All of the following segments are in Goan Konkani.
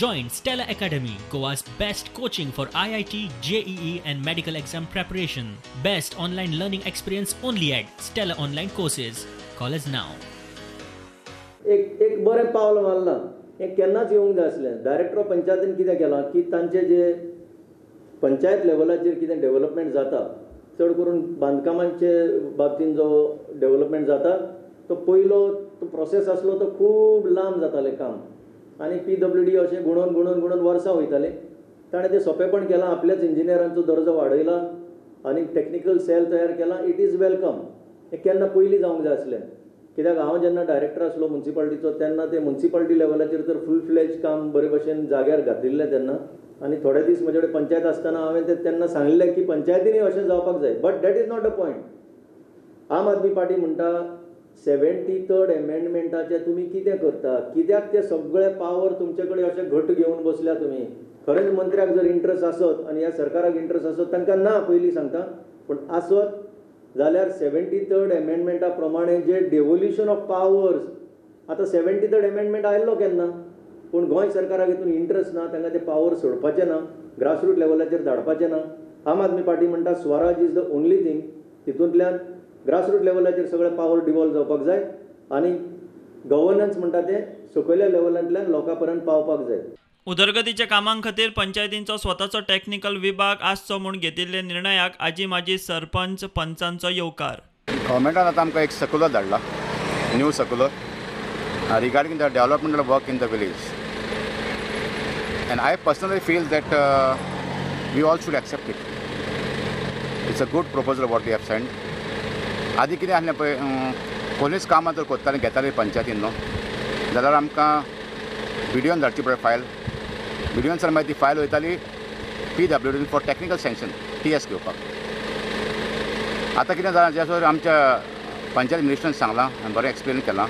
Join Stella Academy, Goa's best coaching for IIT, JEE and medical exam preparation. Best online learning experience only at Stella Online Courses. Call us now. एक एक बरें पावल मारलां. हें केन्नाच येवंक जाय आसलें. डायरेक्टर ऑफ पंचायतीन कितें केलां की तांचे जे पंचायत लेवलाचेर कितें डेवलपमेंट जाता, चड करून बांदकामांचे बाबतीन जो डेवलपमेंट जाता, तो पयलो तो प्रोसेस आसलो तो खूब लांब जातालें काम आनी पीडब्ल्यूडी अशें गुणोवन गुणोवन गुणोवन वर्सां वयतालीं. ताणें तें सोंपेपण केलां, आपल्याच इंजिनियरांचो दर्जो वाडयला आनी टॅक्निकल सेल तयार केला. It is welcome. हें केन्ना पयलीं जावंक जाय आसलें, कित्याक हांव जेन्ना डायरेक्टर आसलो मुन्सिपाल्टीचो तेन्ना ते मुन्सिपाल्टी लेवलाचेर तर फूल फ्लॅज काम बरे भशेन जाग्यार घातिल्लें तेन्ना. आनी थोडे दीस म्हजे कडेन पंचायत आसतना हांवें ते तेन्ना सांगिल्लें की पंचायतींनी अशें जावपाक जाय. But that is not a point. Aam Aadmi party म्हणटा 73rd एमेंडमेंटाचें तुमी कितें करता, कित्याक ते सगळे पावर तुमचे कडेन अशें घट घेवन बसल्या तुमी. खरेंच मंत्र्याक जर इंट्रस्ट आसत आनी ह्या सरकाराक इंट्रस्ट आसत, तांकां ना पयलीं सांगता, पूण आसत जाल्यार 73rd एमेंडमेंटा प्रमाणे जे डेवोल्युशन ऑफ पावर्स, आतां 73rd amendment आयल्लो केन्ना, पूण गोंय सरकाराक हितून इंट्रस्ट ना, तांकां ते पावर सोडपाचें ना, ग्रासरूट लेवलाचेर धाडपाचें ना. आम आदमी पार्टी म्हणटा Swaraj is the only thing. तितूंतल्यान ग्रासरूट लेवलाचेर सगळे पावर डिवॉल्व जावपाक जाय आनी गवर्नन्स म्हणटा तें सकयल्या लेवलांतल्यान लोकां पर्यंत पावपाक जाय. उदरगतीच्या कामां खातीर पंचायतींचो स्वताचो टॅक्निकल विभाग आसचो म्हूण घेतिल्ल्या निर्णयाक आजी माजी सरपंच पंचांचो येवकार. गव्हर्मेंटान आतां आमकां एक सर्कुलर धाडला, new circular regarding the developmental work in the village, and I personally feel that we all should accept it. It's a good proposal what they have sent. आदी कितें आसलें पळय, कोणीच कामां जर करतालीं घेतालीं पंचायतीन न्हू, जाल्यार आमकां बिडिओन धाडची पळय फायल, बिडिओन सर मागीर ती फायल वयताली PWD for technical sanction TS घेवपाक. आतां कितें जालां, जे सर आमच्या पंचायत मिनिस्टरान सांगलां आनी बरें एक्सप्लेन केलां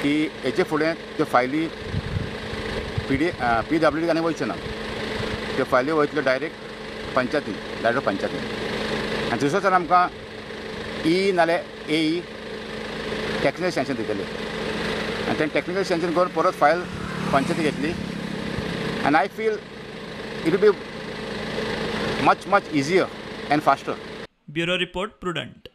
की हेचे फुडें त्यो फायली PWD आनी वयच्यो ना, त्यो फायली वयतल्यो डायरेक्ट पंचायतीन, डायरेक्ट पंचायतीन. आनी दुसरो सर आमकां ई नाल्यार AE technical sanction दितले आनी तें टॅक्निकल सँक्शन करून परत फायल पंचायती घेतली. And I feel it will be much much easier and faster. Bureau report, Prudent.